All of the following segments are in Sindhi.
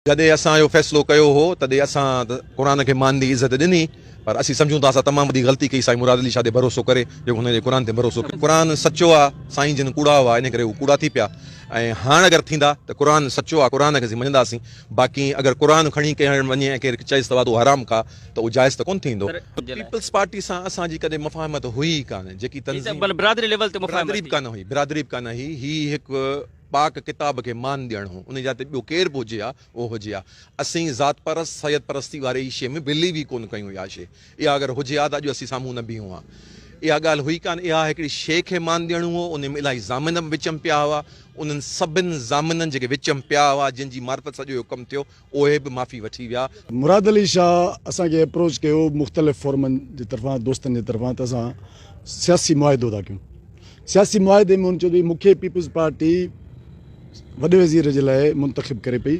جڏهن اسان اهو فيصلو ڪيو هو تڏهن اسان ته قرآن کي مان ڏئي عزت ڏني پر اسين سمجهون ٿا اسان تمام وڏي غلطي ڪئي سائين مراد علي شاهه تي ڀروسو ڪري جيڪو هن جي قرآن تي ڀروسو ڪيو. قرآن سچو آ سائين جن ڪوڙا هئا انهي ڪري هو ڪوڙا ٿي پيا ۽ هاڻ اگر ٿيندا ته قرآن سچو آ قرآن کي اسين مڃنداسين باقي اگر قرآن کڻي ڪنهن وڃي ۽ ڪير چئيس ته تون حرام کا ته اهو جائز ته ڪونه ٿيندو. پيپلز پارٽي سان اسان جي ڪڏهن مفاهمت هئي ئي ڪانه جيڪي تنظيم برادري ليول تي مفاهمت برادري به ڪانه هئي برادري به ڪانه هئي هي هڪ پاڪ ڪتاب کي مان ڏيڻ هو، ان جاء تي ٻيو ڪير به هجي ها، اهو هجي ها. اسين ذات پرست، سيد پرستي واري شيء ۾ بليو ئي ڪونه ڪيون اها شيء. اها اگر هجي ها ته اڄ اسين سامهون نه بيهون ها. اها ڳالهه هئي ڪانه. اها هڪڙي شيء کي مان ڏيڻو هو، ان ۾ الاهي ضامن به وچ م پيا هئا. انهن سڀن ضامنن جيڪي وچ م پيا هئا، جن جي معرفت سڄو اهو ڪم ٿيو، اهي به معافي وٺي ويا. مراد علي شاهه اسان کي اپروچ ڪيو مختلف فورمن جي طرفان دوستن جي طرفان ته اسان سياسي معاهدو ٿا ڪيون سياسي معاهدي ۾ هن چيو ته مون کي پيپلز پارٽي وڏي وزير جي لاء منتخب ڪري پئي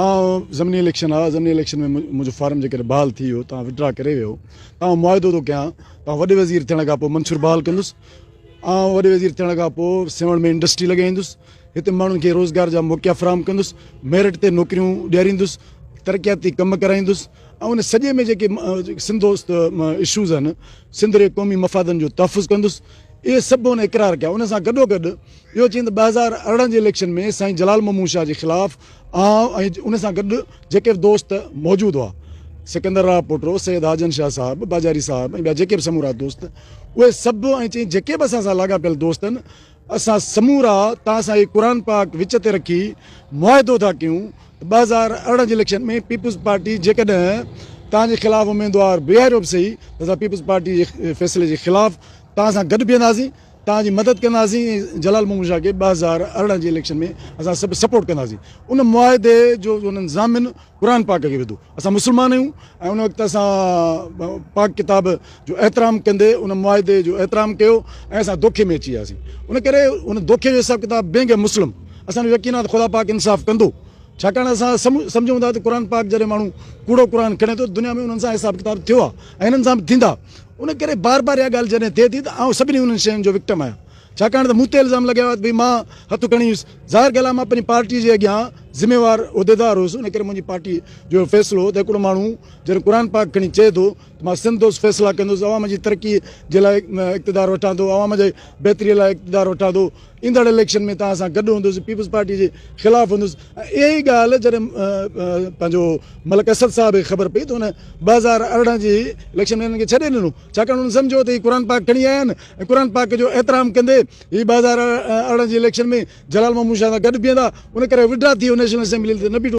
آئون ضمني اليڪشن آ ضمني اليڪشن ۾ منهنجو فارم جيڪڏهن بحال ٿي ويو تان وڊرا ڪري ويو ته آئون معاهدو ٿو ڪيان ته وڏي وزير ٿيڻ کان پوء منصور بحال ڪندس آئون وڏي وزير ٿيڻ کان پوء سيوهڻ ۾ انڊسٽري لڳائيندس هتي ماڻهن کي روزگار جا موقعا فراهم ڪندس، ميرٽ تي نوڪريون ڏياريندس، ترقياتي ڪم ڪرائيندس ۽ ان سڄي ۾ جيڪي سنڌ دوست اشوز آهن، سنڌ جي قومي مفادن جو تحفظ ڪندس. اهي سڀ هن اقرار ڪيا. ان سان گڏوگڏ اهو چيائين ته 2018 جي اليڪشن ۾ سائين جلال محمود شاهه جي خلاف آئون ۽ ان سان گڏ جيڪي به دوست موجود هئا، سڪندر راء پوٽو، سيد حاجن شاهه صاحب، باجاري صاحب ۽ ٻيا جيڪي به سمورا دوست، اهي سڀ ۽ چيائين جيڪي به اسان سان لاڳاپيل دوست آهن، اسان سمورا توهان سان هي قرآن پاڪ وچ تي رکي معاهدو ٿا ڪيون ته 2018 جي اليڪشن ۾ پيپلز پارٽي جيڪڏهن توهان جي خلاف اميدوار بيهاريو به سهي ته اسان پيپلز پارٽي جي فيصلي جي خلاف توهان سان گڏ بيهنداسين توهان جي مدد ڪنداسين ۽ جلال محمود شاهه کي 2018 جي اليڪشن ۾ اسان سڀ سپورٽ ڪنداسين ان معاهدي جو انهن ضامن قرآن پاڪ کي وڌو. اسان مسلمان آهيون ۽ ان وقت اسان پاڪ ڪتاب جو احترام ڪندي ان معاهدي جو احترام ڪيو ۽ اسان دوکي ۾ اچي وياسين. ان ڪري ان دوکي جو حساب ڪتاب بينگ اي مسلم اسان جو يقين آهي ته خدا پاڪ انصاف ڪندو. ڇاڪاڻ اسان سمجهون ٿا ته قرآن پاڪ جڏهن ماڻهو ڪوڙو قرآن کڻي ٿو ته دنيا ۾ انهن سان حساب ڪتاب ٿيو آهي ۽ هنن سان به ٿيندا. ان ڪري بار بار اها ڳالهه جڏهن ٿئي ٿي ته آئون سڀني انهن شين جو وڪٽم آهيان. ڇاڪاڻ ته مون تي الزام لڳايو آهي ته ڀئي مان هٿ کڻي ويس. ظاهر ڳالهه آهي مان پنهنجي پارٽيء جي اڳيان ذميوار عهديدار هيس، ان ڪري منهنجي پارٽيء جو اهو فيصلو هو ته هڪڙو ماڻهو جڏهن قرآن پاڪ کڻي چئي ٿو ته مان سنڌ دوست فيصلا ڪندس، عوام جي ترقيء جي لاء اقتدار وٺان ٿو، عوام جي بهتريء لاء اقتدار وٺان ٿو، ايندڙ اليڪشن ۾ توهان سان گڏ هوندس، پيپلز پارٽيء جي خلاف هوندس ۽ اها ئي ڳالهه جڏهن پنهنجو ملڪ اسد صاحب کي خبر پئي ته هن 2018 جي اليڪشن ۾ هنن کي ڇڏي ڏنو. ڇاڪاڻ هن سمجهيو ته هي قرآن پاڪ کڻي آيا آهن ۽ قرآن پاڪ جو احترام ڪندي هي 2018 جي اليڪشن ۾ جلال محمود شاهه سان گڏ بيهندا، ان ڪري وڊرا ٿي نيشنل اسيمبلي تي نه بيٺو.